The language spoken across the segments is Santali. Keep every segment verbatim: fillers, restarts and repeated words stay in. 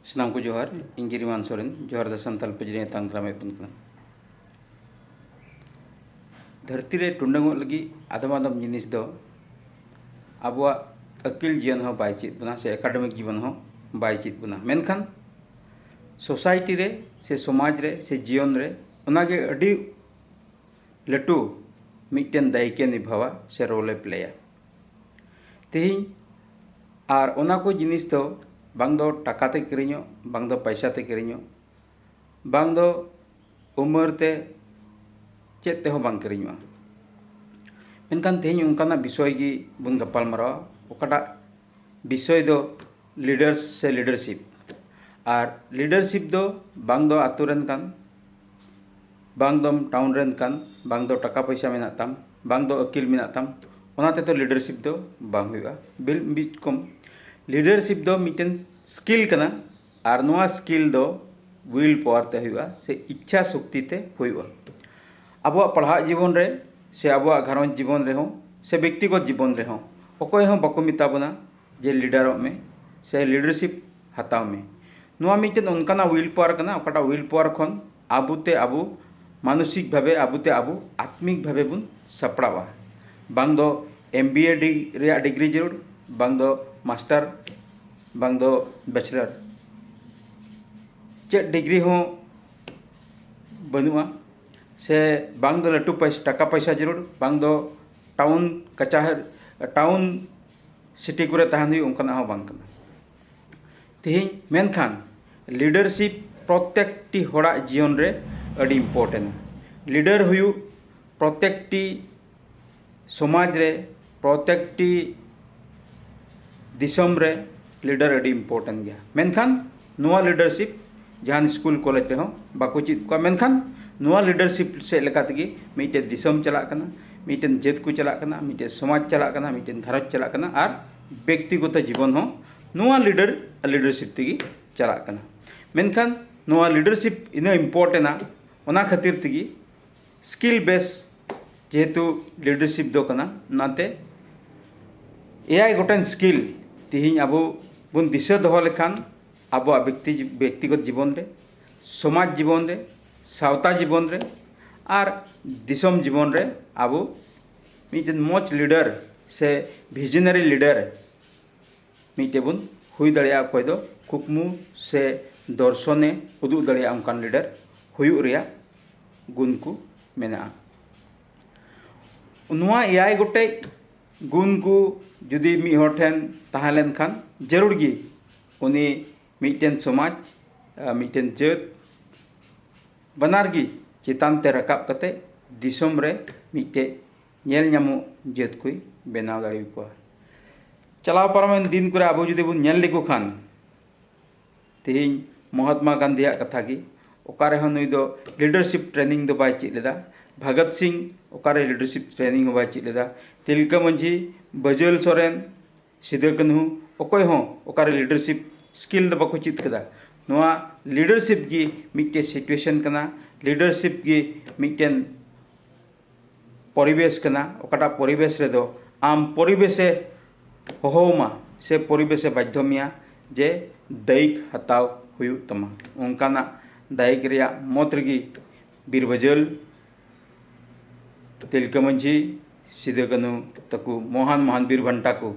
ᱥᱟᱱᱟᱢ ᱠᱚ ᱡᱚᱦᱟᱨ᱾ ᱤᱧ ᱜᱤᱨᱤᱢᱟᱱ ᱥᱚᱨᱮᱱ, ᱡᱚᱦᱟᱨ ᱫᱟᱥᱟᱱ ᱛᱟᱞᱯᱟᱹᱡᱽᱨᱤ ᱛᱟᱝ ᱫᱟᱨᱟᱢᱮᱫ ᱵᱚᱱ ᱠᱟᱱᱟ᱾ ᱫᱷᱟᱹᱨᱛᱤ ᱨᱮ ᱴᱩᱰᱟᱹᱝᱚᱜ ᱞᱟᱹᱜᱤᱫ ᱟᱫᱚᱢ ᱟᱫᱚᱢ ᱡᱤᱱᱤᱥ ᱫᱚ ᱟᱵᱚᱣᱟᱜ ᱟᱹᱠᱤᱞ ᱡᱤᱭᱚᱱ ᱦᱚᱸ ᱵᱟᱭ ᱪᱮᱫ ᱵᱚᱱᱟ, ᱥᱮ ᱮᱠᱟᱰᱮᱢᱤᱠ ᱡᱤᱵᱚᱱ ᱦᱚᱸ ᱵᱟᱭ ᱪᱮᱫ ᱵᱚᱱᱟ᱾ ᱢᱮᱱᱠᱷᱟᱱ ᱥᱳᱥᱟᱭᱴᱤ ᱨᱮ, ᱥᱮ ᱥᱚᱢᱟᱡᱽ ᱨᱮ, ᱥᱮ ᱡᱤᱭᱚᱱ ᱨᱮ ᱚᱱᱟᱜᱮ ᱟᱹᱰᱤ ᱞᱟᱹᱴᱩ ᱢᱤᱫᱴᱮᱱ ᱫᱟᱭᱤᱠᱮ ᱱᱤᱵᱷᱟᱣᱟ, ᱥᱮ ᱨᱳᱞᱮ ᱯᱞᱮᱭᱟ᱾ ᱛᱮᱦᱮᱧ ᱟᱨ ᱚᱱᱟ ᱠᱚ ᱡᱤᱱᱤᱥ ᱫᱚ ᱵᱟᱝ ᱫᱚ ᱴᱟᱠᱟ ᱛᱮ ᱠᱤᱨᱤᱧᱚᱜ, ᱵᱟᱝ ᱫᱚ ᱯᱟᱭᱥᱟ ᱛᱮ ᱠᱤᱨᱤᱧᱚᱜ, ᱵᱟᱝ ᱫᱚ ᱩᱢᱟᱹᱨ ᱛᱮ, ᱪᱮᱫ ᱛᱮᱦᱚᱸ ᱵᱟᱝ ᱠᱤᱨᱤᱧᱚᱜᱼᱟ᱾ ᱢᱮᱱᱠᱷᱟᱱ ᱛᱮᱦᱮᱧ ᱚᱱᱠᱟᱱᱟᱜ ᱵᱤᱥᱚᱭ ᱜᱮ ᱵᱚᱱ ᱜᱟᱯᱟᱞ ᱢᱟᱨᱟᱣᱟ, ᱚᱠᱟᱴᱟᱜ ᱵᱤᱥᱚᱭ ᱫᱚ ᱞᱤᱰᱟᱨᱥ ᱥᱮ ᱞᱤᱰᱟᱨᱥᱤᱯ᱾ ᱟᱨ ᱞᱤᱰᱟᱨᱥᱤᱯ ᱫᱚ ᱵᱟᱝ ᱫᱚ ᱟᱛᱳ ᱨᱮᱱ ᱠᱟᱱ, ᱵᱟᱝ ᱫᱚᱢ ᱴᱟᱣᱩᱱ ᱨᱮᱱ ᱠᱟᱱ, ᱵᱟᱝ ᱫᱚ ᱴᱟᱠᱟ ᱯᱚᱭᱥᱟ ᱢᱮᱱᱟᱜ ᱛᱟᱢ, ᱵᱟᱝ ᱫᱚ ᱟᱹᱠᱤᱞ ᱢᱮᱱᱟᱜ ᱛᱟᱢ, ᱚᱱᱟ ᱛᱮᱫᱚ ᱞᱤᱰᱟᱨᱥᱤᱯ ᱫᱚ ᱵᱟᱝ ᱦᱩᱭᱩᱜᱼᱟ᱾ ᱵᱤᱞ-, ᱵᱤᱪ ᱠᱚᱢ ᱞᱤᱰᱟᱨᱥᱤᱯ ᱫᱚ ᱢᱤᱫᱴᱮᱱ ᱥᱠᱤᱞ ᱠᱟᱱᱟ, ᱟᱨ ᱱᱚᱣᱟ ᱥᱠᱤᱞ ᱫᱚ ᱩᱭᱤᱞ ᱯᱟᱣᱟᱨ ᱛᱮ ᱦᱩᱭᱩᱜᱼᱟ, ᱥᱮ ᱤᱪᱪᱷᱟ ᱥᱚᱠᱛᱤ ᱛᱮ ᱦᱩᱭᱩᱜᱼᱟ᱾ ᱟᱵᱚᱣᱟᱜ ᱯᱟᱲᱦᱟᱜ ᱡᱤᱵᱚᱱ ᱨᱮ, ᱥᱮ ᱟᱵᱚᱣᱟᱜ ᱜᱷᱟᱨᱚᱸᱡᱽ ᱡᱤᱵᱚᱱ ᱨᱮᱦᱚᱸ, ᱥᱮ ᱵᱮᱠᱛᱤᱜᱚᱛ ᱡᱤᱵᱚᱱ ᱨᱮᱦᱚᱸ, ᱚᱠᱚᱭ ᱦᱚᱸ ᱵᱟᱠᱚ ᱢᱮᱛᱟ ᱵᱚᱱᱟ ᱡᱮ ᱞᱤᱰᱟᱨᱚᱜ ᱢᱮ ᱥᱮ ᱞᱤᱰᱟᱨᱥᱤᱯ ᱦᱟᱛᱟᱣ ᱢᱮ᱾ ᱱᱚᱣᱟ ᱢᱤᱫᱴᱮᱱ ᱚᱱᱠᱟᱱᱟᱜ ᱩᱭᱤᱞ ᱯᱟᱣᱟᱨ ᱠᱟᱱᱟ, ᱚᱠᱟᱴᱟᱜ ᱩᱭᱤᱞ ᱯᱟᱣᱟᱨ ᱠᱷᱚᱱ ᱟᱵᱚ ᱛᱮ ᱟᱵᱚ ᱢᱟᱱᱚᱥᱤᱠ ᱵᱷᱟᱵᱮ, ᱟᱵᱚ ᱛᱮ ᱟᱵᱚ ᱟᱛᱢᱤᱠ ᱵᱷᱟᱵᱮ ᱵᱚᱱ ᱥᱟᱯᱲᱟᱣᱟ᱾ ᱵᱟᱝ ᱫᱚ ᱮᱢ ᱵᱤ ᱮ ᱰᱤ-, ᱨᱮᱭᱟᱜ ᱰᱤᱜᱽᱨᱤ ᱡᱟᱹᱨᱩᱲ, ᱵᱟᱝ ᱫᱚ ᱢᱟᱥᱴᱟᱨ, ᱵᱟᱝ ᱫᱚ ᱵᱮᱪᱞᱟᱨ, ᱪᱮᱫ ᱰᱤᱜᱽᱨᱤ ᱦᱚᱸ ᱵᱟᱹᱱᱩᱜᱼᱟ, ᱥᱮ ᱵᱟᱝ ᱫᱚ ᱞᱟᱹᱴᱩ ᱯᱚᱭᱥᱟ, ᱴᱟᱠᱟ ᱯᱚᱭᱥᱟ ᱡᱟᱹᱨᱩᱲ, ᱵᱟᱝ ᱫᱚ ᱴᱟᱣᱩᱱ ᱠᱟᱪᱟᱦᱟᱨ-, ᱴᱟᱣᱩᱱ ᱥᱤᱴᱤ ᱠᱚᱨᱮ ᱛᱟᱦᱮᱱ ᱦᱩᱭᱩᱜ, ᱚᱱᱠᱟᱱᱟᱜ ᱦᱚᱸ ᱵᱟᱝ ᱠᱟᱱᱟ᱾ ᱛᱮᱦᱮᱧ ᱢᱮᱱᱠᱷᱟᱱ ᱞᱤᱰᱟᱨᱥᱤᱯ ᱯᱨᱚᱛᱮᱠᱴᱤ ᱦᱚᱲᱟᱜ ᱡᱤᱭᱚᱱ ᱨᱮ ᱟᱹᱰᱤ ᱤᱢᱯᱚᱨᱴᱮᱱᱴ᱾ ᱞᱤᱰᱟᱨ ᱦᱩᱭᱩᱜ ᱯᱨᱚᱛᱮᱠᱴᱤ ᱥᱚᱢᱟᱡᱽ ᱨᱮ, ᱯᱨᱚᱛᱮᱠᱴᱤ ᱫᱤᱥᱚᱢ ᱨᱮ ᱞᱤᱰᱟᱨ ᱟᱹᱰᱤ ᱤᱢᱯᱚᱨᱴᱮᱱᱴ ᱜᱮᱭᱟ᱾ ᱢᱮᱱᱠᱷᱟᱱ ᱱᱚᱣᱟ ᱞᱤᱰᱟᱨᱥᱤᱯ ᱡᱟᱦᱟᱱ ᱥᱠᱩᱞ ᱠᱚᱞᱮᱡᱽ ᱨᱮᱦᱚᱸ ᱵᱟᱠᱚ ᱪᱮᱫ ᱠᱚᱣᱟ᱾ ᱢᱮᱱᱠᱷᱟᱱ ᱱᱚᱣᱟ ᱞᱤᱰᱟᱨᱥᱤᱯ ᱥᱮᱫ ᱞᱮᱠᱟ ᱛᱮᱜᱮ ᱢᱤᱫᱴᱮᱱ ᱫᱤᱥᱚᱢ ᱪᱟᱞᱟᱜ ᱠᱟᱱᱟ, ᱢᱤᱫᱴᱮᱱ ᱡᱟᱹᱛ ᱠᱚ ᱪᱟᱞᱟᱜ ᱠᱟᱱᱟ, ᱢᱤᱫᱴᱮᱱ ᱥᱚᱢᱟᱡᱽ ᱪᱟᱞᱟᱜ ᱠᱟᱱᱟ, ᱢᱤᱫᱴᱮᱱ ᱜᱷᱟᱨᱚᱸᱡᱽ ᱪᱟᱞᱟᱜ ᱠᱟᱱᱟ, ᱟᱨ ᱵᱮᱠᱛᱤᱜᱚᱛᱚ ᱡᱤᱵᱚᱱ ᱦᱚᱸ ᱱᱚᱣᱟ ᱞᱤᱰᱟᱨ ᱞᱤᱰᱟᱨᱥᱤᱯ ᱛᱮᱜᱮ ᱪᱟᱞᱟᱜ ᱠᱟᱱᱟ᱾ ᱢᱮᱱᱠᱷᱟᱱ ᱱᱚᱣᱟ ᱞᱤᱰᱟᱨᱥᱤᱯ ᱤᱱᱟᱹ ᱤᱢᱯᱚᱨᱴᱮᱱᱴᱟ, ᱚᱱᱟ ᱠᱷᱟᱹᱛᱤᱨ ᱛᱮᱜᱮ ᱥᱠᱤᱞ ᱵᱮᱥ ᱡᱮᱦᱮᱛᱩ ᱞᱤᱰᱟᱨᱥᱤᱯ ᱫᱚ ᱠᱟᱱᱟ, ᱚᱱᱟᱛᱮ ᱮᱭᱟᱭ ᱜᱚᱴᱮᱱ ᱥᱠᱤᱞ ᱛᱮᱦᱮᱧ ᱟᱵᱚ ᱵᱚᱱ ᱫᱤᱥᱟᱹ ᱫᱚᱦᱚ ᱞᱮᱠᱷᱟᱱ, ᱟᱵᱚᱣᱟᱜ ᱵᱮᱠᱛᱤ ᱵᱮᱠᱛᱤᱜᱚᱛ ᱡᱤᱵᱚᱱ ᱨᱮ, ᱥᱚᱢᱟᱡᱽ ᱡᱤᱵᱚᱱ ᱨᱮ, ᱥᱟᱶᱛᱟ ᱡᱤᱵᱚᱱ ᱨᱮ ᱟᱨ ᱫᱤᱥᱚᱢ ᱡᱤᱵᱚᱱ ᱨᱮ ᱟᱵᱚ ᱢᱤᱫᱴᱮᱱ ᱢᱚᱡᱽ ᱞᱤᱰᱟᱨ ᱥᱮ ᱵᱷᱤᱡᱚᱱᱟᱨᱤ ᱞᱤᱰᱟᱨ ᱢᱤᱫᱴᱮᱱ ᱵᱚᱱ ᱦᱩᱭ ᱫᱟᱲᱮᱭᱟᱜᱼᱟ᱾ ᱚᱠᱚᱭ ᱫᱚ ᱠᱩᱠᱢᱩ ᱥᱮ ᱫᱚᱨᱥᱚᱱᱮ ᱩᱫᱩᱜ ᱫᱟᱲᱮᱭᱟᱜᱼᱟ, ᱚᱱᱠᱟᱱ ᱞᱤᱰᱟᱨ ᱦᱩᱭᱩᱜ ᱨᱮᱭᱟᱜ ᱜᱩᱱ ᱠᱚ ᱢᱮᱱᱟᱜᱼᱟ᱾ ᱱᱚᱣᱟ ᱮᱭᱟᱭ ᱜᱚᱴᱮᱡ ᱜᱩᱱ ᱠᱚ ᱡᱩᱫᱤ ᱢᱤᱫ ᱦᱚᱲ ᱴᱷᱮᱱ ᱛᱟᱦᱮᱸ ᱞᱮᱱᱠᱷᱟᱱ, ᱡᱟᱹᱨᱩᱲ ᱜᱮ ᱩᱱᱤ ᱢᱤᱫᱴᱮᱱ ᱥᱚᱢᱟᱡᱽ, ᱟᱨ ᱢᱤᱫᱴᱮᱱ ᱡᱟᱹᱛ, ᱵᱟᱱᱟᱨ ᱜᱮ ᱪᱮᱛᱟᱱ ᱛᱮ ᱨᱟᱠᱟᱵ ᱠᱟᱛᱮ ᱫᱤᱥᱚᱢ ᱨᱮ ᱢᱤᱫᱴᱮᱡ ᱧᱮᱞ ᱧᱟᱢᱚᱜ ᱡᱟᱹᱛ ᱠᱚᱭ ᱵᱮᱱᱟᱣ ᱫᱟᱲᱮᱭᱟᱠᱚᱣᱟ᱾ ᱪᱟᱞᱟᱣ ᱯᱟᱨᱚᱢᱮᱱ ᱫᱤᱱ ᱠᱚᱨᱮ ᱟᱵᱚ ᱡᱩᱫᱤ ᱵᱚᱱ ᱧᱮᱞ ᱞᱮᱠᱚ ᱠᱷᱟᱱ, ᱛᱮᱦᱮᱧ ᱢᱚᱦᱟᱛᱢᱟ ᱜᱟᱱᱫᱷᱤᱭᱟᱜ ᱠᱟᱛᱷᱟ ᱜᱮ, ᱚᱠᱟ ᱨᱮᱦᱚᱸ ᱱᱩᱭ ᱫᱚ ᱞᱤᱰᱟᱨᱥᱤᱯ ᱴᱨᱮᱱᱤᱝ ᱫᱚ ᱵᱟᱭ ᱪᱮᱫ ᱞᱮᱫᱟ᱾ ᱵᱷᱚᱜᱚᱛ ᱥᱤᱝ ᱚᱠᱟᱨᱮ ᱞᱤᱰᱟᱨᱥᱤᱯ ᱴᱨᱮᱱᱤᱝ ᱦᱚᱸ ᱵᱟᱭ ᱪᱮᱫ ᱞᱮᱫᱟ᱾ ᱛᱤᱞᱠᱟᱹ ᱢᱟᱹᱡᱷᱤ, ᱵᱟᱹᱡᱟᱹᱞ ᱥᱚᱨᱮᱱ, ᱥᱤᱫᱩ ᱠᱟᱹᱱᱦᱩ, ᱚᱠᱚᱭ ᱦᱚᱸ ᱚᱠᱟᱨᱮ ᱞᱤᱰᱟᱨᱥᱤᱯ ᱥᱠᱤᱞ ᱫᱚ ᱵᱟᱠᱚ ᱪᱮᱫ ᱠᱟᱫᱟ᱾ ᱱᱚᱣᱟ ᱞᱤᱰᱟᱨᱥᱤᱯ ᱜᱮ ᱢᱤᱫᱴᱮᱡ ᱥᱤᱪᱩᱭᱮᱥᱚᱱ ᱠᱟᱱᱟ, ᱞᱤᱰᱟᱨᱥᱤᱯ ᱜᱮ ᱢᱤᱫᱴᱮᱱ ᱯᱚᱨᱤᱵᱮᱥ ᱠᱟᱱᱟ, ᱚᱠᱟᱴᱟᱜ ᱯᱚᱨᱤᱵᱮᱥ ᱨᱮᱫᱚ ᱟᱢ ᱯᱚᱨᱤᱵᱮᱥᱮ ᱦᱚᱦᱚᱣᱟᱢᱟ ᱥᱮ ᱯᱚᱨᱤᱵᱮᱥᱮ ᱵᱟᱫᱽᱫᱷᱚ ᱢᱮᱭᱟ ᱡᱮ ᱫᱟᱭᱤᱠ ᱦᱟᱛᱟᱣ ᱦᱩᱭᱩᱜ ᱛᱟᱢᱟ᱾ ᱚᱱᱠᱟᱱᱟᱜ ᱫᱟᱭᱤᱠ ᱨᱮᱭᱟᱜ ᱢᱚᱛ ᱨᱮᱜᱮ ᱵᱤᱨ ᱵᱟᱹᱡᱟᱹᱞ, ᱛᱤᱞᱠᱟᱹ ᱢᱟᱹᱡᱷᱤ, ᱥᱤᱫᱩ ᱠᱟᱹᱱᱦᱩ ᱛᱟᱠᱚ ᱢᱚᱦᱟᱱ ᱢᱚᱦᱟᱱ ᱵᱤᱨ ᱵᱷᱟᱱᱴᱟ ᱠᱚ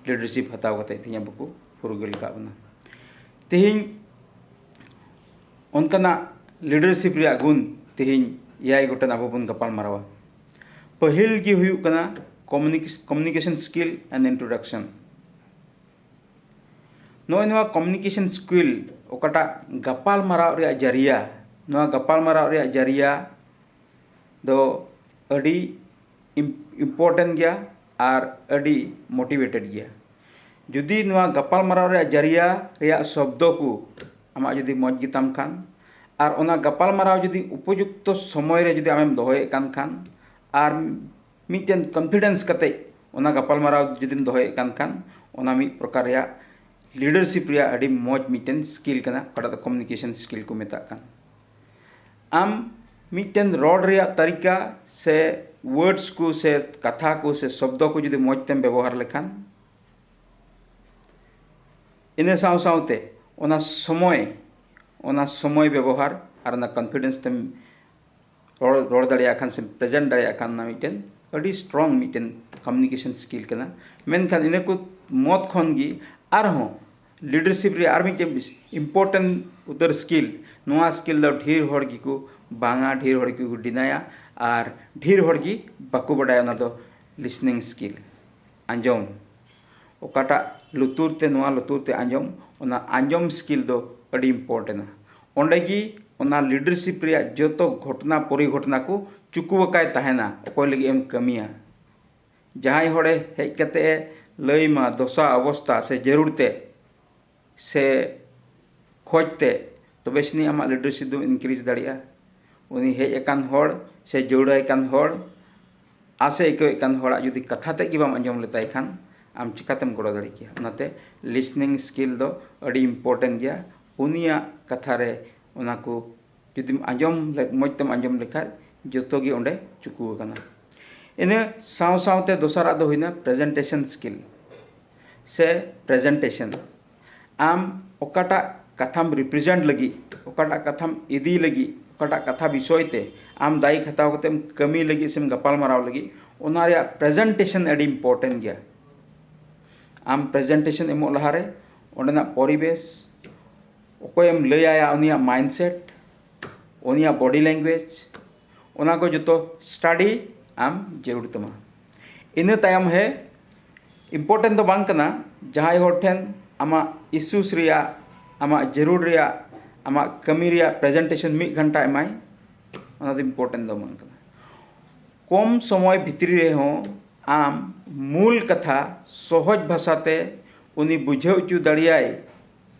ᱞᱤᱰᱟᱨᱥᱤᱯ ᱦᱟᱛᱟᱣ ᱠᱟᱛᱮ ᱛᱮᱦᱮᱧ ᱟᱵᱚ ᱠᱚ ᱯᱷᱩᱨᱜᱟᱹᱞ ᱟᱠᱟᱫ ᱵᱚᱱᱟ᱾ ᱛᱮᱦᱮᱧ ᱚᱱᱠᱟᱱᱟᱜ ᱞᱤᱰᱟᱨᱥᱤᱯ ᱨᱮᱭᱟᱜ ᱜᱩᱱ ᱛᱮᱦᱮᱧ ᱮᱭᱟᱭ ᱜᱚᱴᱮᱱ ᱟᱵᱚ ᱵᱚᱱ ᱜᱟᱯᱟᱞ ᱢᱟᱨᱟᱣᱟ᱾ ᱯᱟᱹᱦᱤᱞ ᱜᱮ ᱦᱩᱭᱩᱜ ᱠᱟᱱᱟ communication, communication skill and introduction᱾ ᱱᱚᱜᱼᱚᱭ ᱱᱚᱣᱟ communication skill, ᱚᱠᱟᱴᱟᱜ ᱜᱟᱯᱟᱞ ᱢᱟᱨᱟᱣ ᱨᱮᱭᱟᱜ ᱡᱟᱹᱨᱤᱭᱟ, ᱱᱚᱣᱟ ᱜᱟᱯᱟᱞ ᱢᱟᱨᱟᱣ ᱨᱮᱭᱟᱜ ᱡᱟᱹᱨᱤᱭᱟ ᱫᱚ ᱟᱹᱰᱤ ᱤᱢᱯᱚᱨᱴᱮᱱᱴ ᱜᱮᱭᱟ ᱟᱨ ᱟᱹᱰᱤ ᱢᱳᱴᱤᱵᱷᱮᱴᱮᱰ ᱜᱮᱭᱟ᱾ ᱡᱩᱫᱤ ᱱᱚᱣᱟ ᱜᱟᱯᱟᱞ ᱢᱟᱨᱟᱣ ᱨᱮᱭᱟᱜ ᱡᱟᱹᱨᱤᱭᱟ ᱨᱮᱭᱟᱜ ᱥᱚᱵᱫᱚ ᱠᱚ ᱟᱢᱟᱜ ᱡᱩᱫᱤ ᱢᱚᱡᱽ ᱜᱮᱛᱟᱢ ᱠᱷᱟᱱ, ᱟᱨ ᱚᱱᱟ ᱜᱟᱯᱟᱞ ᱢᱟᱨᱟᱣ ᱡᱩᱫᱤ ᱩᱯᱚᱡᱩᱠᱛᱚ ᱥᱚᱢᱚᱭ ᱨᱮ ᱡᱩᱫᱤ ᱟᱢᱮᱢ ᱫᱚᱦᱚᱭᱮᱫ ᱠᱟᱱ ᱠᱷᱟᱱ, ᱟᱨ ᱢᱤᱫᱴᱮᱱ ᱠᱚᱱᱯᱷᱤᱰᱮᱱᱥ ᱠᱟᱛᱮ ᱚᱱᱟ ᱜᱟᱯᱟᱞ ᱢᱟᱨᱟᱣ ᱡᱩᱫᱤᱢ ᱫᱚᱦᱚᱭᱮᱫ ᱠᱟᱱ ᱠᱷᱟᱱ, ᱚᱱᱟ ᱢᱤᱫ ᱯᱨᱚᱠᱟᱨ ᱨᱮᱭᱟᱜ ᱞᱤᱰᱟᱨᱥᱤᱯ ᱨᱮᱭᱟᱜ ᱟᱹᱰᱤ ᱢᱚᱡᱽ ᱢᱤᱫᱴᱮᱱ ᱥᱠᱤᱞ ᱠᱟᱱᱟ, ᱚᱠᱟᱴᱟᱜ ᱫᱚ ᱠᱚᱢᱤᱭᱩᱱᱤᱠᱮᱥᱚᱱ ᱥᱠᱤᱞ ᱠᱚ ᱢᱮᱛᱟᱜ ᱠᱟᱱ᱾ ᱟᱢ ᱢᱤᱫᱴᱮᱱ ᱨᱚᱲ ᱨᱮᱭᱟᱜ ᱛᱟᱹᱨᱤᱠᱟ ᱥᱮ ᱣᱟᱨᱰᱥ ᱠᱚ ᱥᱮ ᱠᱟᱛᱷᱟ ᱠᱚ ᱥᱮ ᱥᱚᱵᱫᱚ ᱠᱚ ᱡᱩᱫᱤ ᱢᱚᱡᱽ ᱛᱮᱢ ᱵᱮᱵᱚᱦᱟᱨ ᱞᱮᱠᱷᱟᱱ, ᱤᱱᱟᱹ ᱥᱟᱶ ᱥᱟᱶᱛᱮ ᱚᱱᱟ ᱥᱚᱢᱚᱭ ᱚᱱᱟ ᱥᱚᱢᱚᱭ ᱵᱮᱵᱚᱦᱟᱨ ᱟᱨ ᱚᱱᱟ ᱠᱚᱱᱯᱷᱤᱰᱮᱱᱥ ᱛᱮᱢ ᱨᱚᱲ ᱨᱚᱲ ᱫᱟᱲᱮᱭᱟᱜ ᱠᱷᱟᱱ ᱥᱮ ᱯᱨᱮᱡᱮᱱᱴ ᱫᱟᱲᱮᱭᱟᱜ ᱠᱷᱟᱱ, ᱚᱱᱟ ᱢᱤᱫᱴᱮᱱ ᱟᱹᱰᱤ ᱥᱴᱨᱚᱝ ᱢᱤᱫᱴᱮᱱ ᱠᱚᱢᱤᱭᱩᱱᱤᱠᱮᱥᱚᱱ ᱥᱠᱤᱞ ᱠᱟᱱᱟ᱾ ᱢᱮᱱᱠᱷᱟᱱ ᱤᱱᱟᱹ ᱠᱚ ᱢᱚᱛ ᱠᱷᱚᱱ ᱜᱮ ᱟᱨᱦᱚᱸ ᱞᱤᱰᱟᱨᱥᱤᱯ ᱨᱮ ᱟᱨ ᱢᱤᱫᱴᱮᱱ ᱤᱢᱯᱚᱨᱴᱮᱱᱴ ᱩᱛᱟᱹᱨ ᱥᱠᱤᱞ, ᱱᱚᱣᱟ ᱥᱠᱤᱞ ᱫᱚ ᱰᱷᱮᱨ ᱦᱚᱲ ᱜᱮᱠᱚ ᱵᱟᱝᱟ, ᱰᱷᱮᱨ ᱦᱚᱲ ᱜᱮᱠᱚ ᱰᱤᱱᱟᱭᱟ ᱟᱨ ᱰᱷᱮᱨ ᱦᱚᱲ ᱜᱮ ᱵᱟᱠᱚ ᱵᱟᱰᱟᱭᱟ᱾ ᱚᱱᱟ ᱫᱚ ᱞᱤᱥᱱᱤᱝ ᱥᱠᱤᱞ, ᱟᱸᱡᱚᱢ᱾ ᱚᱠᱟᱴᱟᱜ ᱞᱩᱛᱩᱨ ᱛᱮ ᱱᱚᱣᱟ ᱞᱩᱛᱩᱨ ᱛᱮ ᱟᱸᱡᱚᱢ, ᱚᱱᱟ ᱟᱸᱡᱚᱢ ᱥᱠᱤᱞ ᱫᱚ ᱟᱹᱰᱤ ᱤᱢᱯᱚᱨᱴᱮᱱᱴᱼᱟ᱾ ᱚᱸᱰᱮ ᱜᱮ ᱚᱱᱟ ᱞᱤᱰᱟᱨᱥᱤᱯ ᱨᱮᱭᱟᱜ ᱡᱚᱛᱚ ᱜᱷᱚᱴᱱᱟ ᱯᱚᱨᱤᱜᱷᱚᱴᱱᱟ ᱠᱚ ᱪᱩᱠᱩᱣᱟᱠᱟᱭ ᱛᱟᱦᱮᱱᱟ, ᱚᱠᱚᱭ ᱞᱟᱹᱜᱤᱫ ᱮᱢ ᱠᱟᱹᱢᱤᱭᱟ᱾ ᱡᱟᱦᱟᱸᱭ ᱦᱚᱲᱮ ᱦᱮᱡ ᱠᱟᱛᱮ ᱮ ᱞᱟᱹᱭ ᱢᱟ ᱫᱚᱥᱟ ᱚᱵᱚᱥᱛᱟ ᱥᱮ ᱡᱟᱹᱨᱩᱲ ᱛᱮ ᱥᱮ ᱠᱷᱚᱡᱽ ᱛᱮ, ᱛᱚᱵᱮ ᱥᱮᱱᱤᱡ ᱟᱢᱟᱜ ᱞᱤᱰᱟᱨᱥᱤᱯ ᱫᱚᱢ ᱤᱱᱠᱨᱤᱡᱽ ᱫᱟᱲᱮᱭᱟᱜᱼᱟ᱾ ᱩᱱᱤ ᱦᱮᱡ ᱟᱠᱟᱱ ᱦᱚᱲ ᱥᱮ ᱡᱟᱹᱨᱩᱲᱟᱭ ᱠᱟᱱ ᱦᱚᱲ, ᱟᱥᱮ ᱟᱹᱭᱠᱟᱹᱣᱮᱫ ᱠᱟᱱ ᱦᱚᱲᱟᱜ ᱡᱩᱫᱤ ᱠᱟᱛᱷᱟ ᱛᱮᱫ ᱜᱮ ᱵᱟᱢ ᱟᱸᱡᱚᱢ ᱞᱮᱛᱟᱭ ᱠᱷᱟᱱ, ᱟᱢ ᱪᱤᱠᱟᱛᱮᱢ ᱜᱚᱲᱚ ᱫᱟᱲᱮ ᱠᱮᱭᱟ? ᱚᱱᱟᱛᱮ ᱞᱤᱥᱱᱤᱝ ᱥᱠᱤᱞ ᱫᱚ ᱟᱹᱰᱤ ᱤᱢᱯᱚᱨᱴᱮᱱᱴ ᱜᱮᱭᱟ᱾ ᱩᱱᱤᱭᱟᱜ ᱠᱟᱛᱷᱟ ᱨᱮ ᱚᱱᱟ ᱠᱚ ᱡᱩᱫᱤᱢ ᱟᱸᱡᱚᱢ ᱞᱮ- ᱢᱚᱡᱽ ᱛᱮᱢ ᱟᱸᱡᱚᱢ ᱞᱮᱠᱷᱟᱡ, ᱡᱚᱛᱚ ᱜᱮ ᱚᱸᱰᱮ ᱪᱩᱠᱩ ᱟᱠᱟᱱᱟ᱾ ᱤᱱᱟᱹ ᱥᱟᱶ ᱥᱟᱶᱛᱮ ᱫᱚᱥᱟᱨᱟᱜ ᱫᱚ ᱦᱩᱭᱱᱟ ᱯᱨᱮᱡᱮᱱᱴᱮᱥᱚᱱ ᱥᱠᱤᱞ ᱥᱮ ᱯᱨᱮᱡᱮᱱᱴᱮᱥᱚᱱ᱾ ᱟᱢ ᱚᱠᱟᱴᱟᱜ ᱠᱟᱛᱷᱟᱢ ᱨᱤᱯᱨᱮᱡᱮᱱᱴ ᱞᱟᱹᱜᱤᱫ, ᱚᱠᱟᱴᱟᱜ ᱠᱟᱛᱷᱟᱢ ᱤᱫᱤ ᱞᱟᱹᱜᱤᱫ, ᱚᱠᱟᱴᱟᱜ ᱠᱟᱛᱷᱟ ᱵᱤᱥᱚᱭ ᱛᱮ ᱟᱢ ᱫᱟᱭᱤᱛ ᱦᱟᱛᱟᱣ ᱠᱟᱛᱮᱢ ᱠᱟᱹᱢᱤ ᱞᱟᱹᱜᱤᱫ ᱥᱮᱢ ᱜᱟᱯᱟᱞ ᱢᱟᱨᱟᱣ ᱞᱟᱹᱜᱤᱫ, ᱚᱱᱟ ᱨᱮᱭᱟᱜ ᱯᱨᱮᱡᱮᱱᱴᱮᱥᱚᱱ ᱟᱹᱰᱤ ᱤᱢᱯᱚᱨᱴᱮᱱᱴ ᱜᱮᱭᱟ᱾ ᱟᱢ ᱯᱨᱮᱡᱮᱱᱴᱮᱥᱚᱱ ᱮᱢᱚᱜ ᱞᱟᱦᱟᱨᱮ ᱚᱸᱰᱮᱱᱟᱜ ᱯᱚᱨᱤᱵᱮᱥ, ᱚᱠᱚᱭᱮᱢ ᱞᱟᱹᱭ ᱟᱭᱟ, ᱩᱱᱤᱭᱟᱜ ᱢᱟᱭᱤᱱᱰᱥᱮᱴ, ᱩᱱᱤᱭᱟᱜ ᱵᱚᱰᱤ ᱞᱮᱝᱜᱩᱭᱮᱡᱽ, ᱚᱱᱟ ᱠᱚ ᱡᱚᱛᱚ ᱥᱴᱟᱰᱤ ᱟᱢ ᱡᱟᱹᱨᱩᱲ ᱛᱟᱢᱟ᱾ ᱤᱱᱟᱹ ᱛᱟᱭᱚᱢ ᱦᱮ ᱤᱢᱯᱚᱨᱴᱮᱱᱴ ᱫᱚ ᱵᱟᱝ ᱠᱟᱱᱟ, ᱡᱟᱦᱟᱸᱭ ᱦᱚᱲ ᱴᱷᱮᱱ ᱟᱢᱟᱜ ᱤᱥᱩᱥ ᱨᱮᱭᱟᱜ, ᱟᱢᱟᱜ ᱡᱟᱹᱨᱩᱲ ᱨᱮᱭᱟᱜ, ᱟᱢᱟᱜ ᱠᱟᱹᱢᱤ ᱨᱮᱭᱟᱜ ᱯᱨᱮᱡᱮᱱᱴᱮᱥᱚᱱ ᱢᱤᱫ ᱜᱷᱚᱱᱴᱟ ᱮᱢᱟᱭ, ᱚᱱᱟ ᱫᱚ ᱤᱢᱯᱚᱨᱴᱮᱱᱴ ᱫᱚ ᱵᱟᱝ ᱠᱟᱱᱟ᱾ ᱠᱚᱢ ᱥᱚᱢᱚᱭ ᱵᱷᱤᱛᱨᱤ ᱨᱮᱦᱚᱸ ᱟᱢ ᱢᱩᱞ ᱠᱟᱛᱷᱟ ᱥᱚᱦᱚᱡᱽ ᱵᱷᱟᱥᱟᱛᱮ ᱩᱱᱤ ᱵᱩᱡᱷᱟᱹᱣ ᱦᱚᱪᱚ ᱫᱟᱲᱮᱭᱟᱭ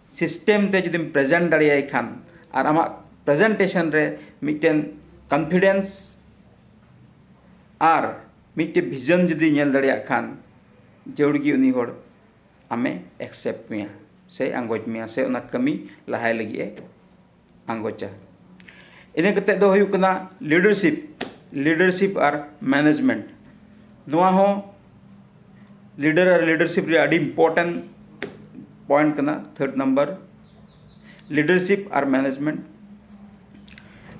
ᱥᱤᱥᱴᱮᱢ ᱛᱮ ᱡᱩᱫᱤᱢ ᱯᱨᱮᱡᱮᱱᱴ ᱫᱟᱲᱮᱭᱟᱭ ᱠᱷᱟᱱ, ᱟᱨ ᱟᱢᱟᱜ ᱯᱨᱮᱡᱮᱱᱴᱮᱥᱚᱱ ᱨᱮ ᱢᱤᱫᱴᱮᱱ ᱠᱚᱱᱯᱷᱤᱰᱮᱱᱥ ᱟᱨ ᱢᱤᱫᱴᱮᱱ ᱵᱷᱤᱡᱚᱱ ᱡᱩᱫᱤ ᱧᱮᱞ ᱫᱟᱲᱮᱭᱟᱜ ᱠᱷᱟᱱ, ᱡᱟᱹᱨᱩᱲ ᱜᱮ ᱩᱱᱤ ᱦᱚᱲ ᱟᱢᱮ ᱮᱠᱥᱮᱯᱴ ᱢᱮᱭᱟ ᱥᱮ ᱟᱸᱜᱚᱪ ᱢᱮᱭᱟ ᱥᱮ ᱚᱱᱟ ᱠᱟᱹᱢᱤ ᱞᱟᱦᱟᱭ ᱞᱟᱹᱜᱤᱫ ᱮ ᱟᱸᱜᱚᱪᱟ᱾ ᱤᱱᱟᱹ ᱠᱟᱛᱮᱫ ᱫᱚ ᱦᱩᱭᱩᱜ ᱠᱟᱱᱟ ᱞᱤᱰᱟᱨᱥᱤᱯ, ᱞᱤᱰᱟᱨᱥᱤᱯ ᱟᱨ ᱢᱮᱱᱮᱡᱽᱢᱮᱱᱴ᱾ ᱱᱚᱣᱟ ᱦᱚᱸ ᱞᱤᱰᱟᱨ ᱟᱨ ᱞᱤᱰᱟᱨᱥᱤᱯ ᱨᱮᱭᱟᱜ ᱟᱹᱰᱤ ᱤᱢᱯᱚᱨᱴᱮᱱᱴ ᱯᱚᱭᱮᱱᱴ ᱠᱟᱱᱟ, ᱛᱷᱟᱨᱰ ᱱᱟᱢᱵᱟᱨ᱾ ᱞᱤᱰᱟᱨᱥᱤᱯ ᱟᱨ ᱢᱮᱱᱮᱡᱽᱢᱮᱱᱴ᱾